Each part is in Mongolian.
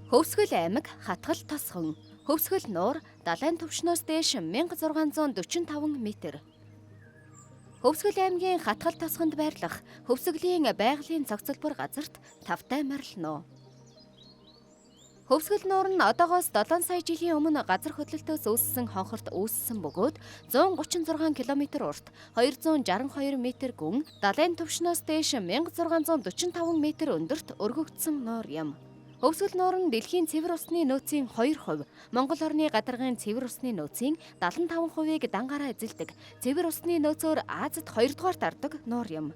Хөвсгөл аймаг Хатгал тосгон. Хөвсгөл нуур далайн түвшнөөс дээш 1645 м. Хөвсгөл аймгийн Хатгал тосгонд байрлах Хөвсгөлийн байгалийн цогцлбор газарт тавтай морил нуу. Хөвсгөл нуур нь одоогоос 7 сая жилийн өмнө газар хөдлөлтөөс үүссэн хонхорт үүссэн бөгөөд 136 км урт, 262 м гүн, далайн түвшнөөс дээш 1645 м өндөрт өргөгдсөн нуур юм. Хөвсгөл нуур нь дэлхийн цэвэр усны нөөцийн 2%, Монгол орны гадаргын цэвэр усны нөөцийн 75%-ийг дангаараа эзэлдэг. Цэвэр усны нөөцөөр Азид 2-дугаарт ордог нуур юм.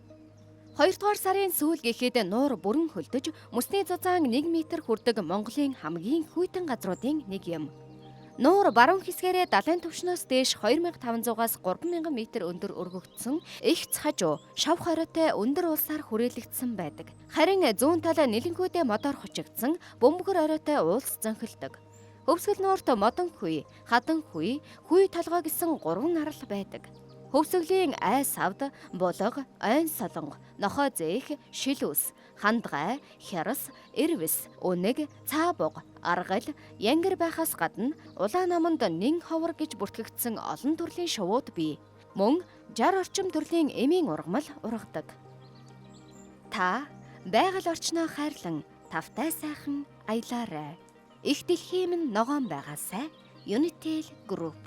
2-дугаар сарын сүүл гэхэд нуур бүрэн хөлдөж, мөсний зузаан 1 м хүрдэг Монголын хамгийн хүйтэн газруудын нэг юм. Нуур баруун хэсгээрээ далайн түвшнөөс дээш 2500-аас 3000 м өндөр өргөгдсөн эгц хажуу шав хориотой өндөр уулсаар хүрээлэгдсэн байдаг. Харин зүүн талаа нэлэнхүйдээ модоор хучигдсан бөмбөгөр оройтой уулс зөнхөлдөг. Хөвсгөл нуурт модон хүй, хадан хүй, хүй толгой гэсэн гурван арал байдаг. Хөвсгөлийн ай савд, булга, ойн солонго, нохой зээх, шилүүс, хандгай, хярас, эрвэс, үнэг, цаа буг, аргал, янгир байхаас гадна улаан наманд нэн ховор гэж бүртгэгдсэн олон төрлийн шувууд бий. Мөн 60 орчим төрлийн эмийн ургамал ургадаг. Та байгаль орчноо хайрлан тавтай сайхан аялаарай. Их дэлхий минь ногоон байгаасай. Unitel Group.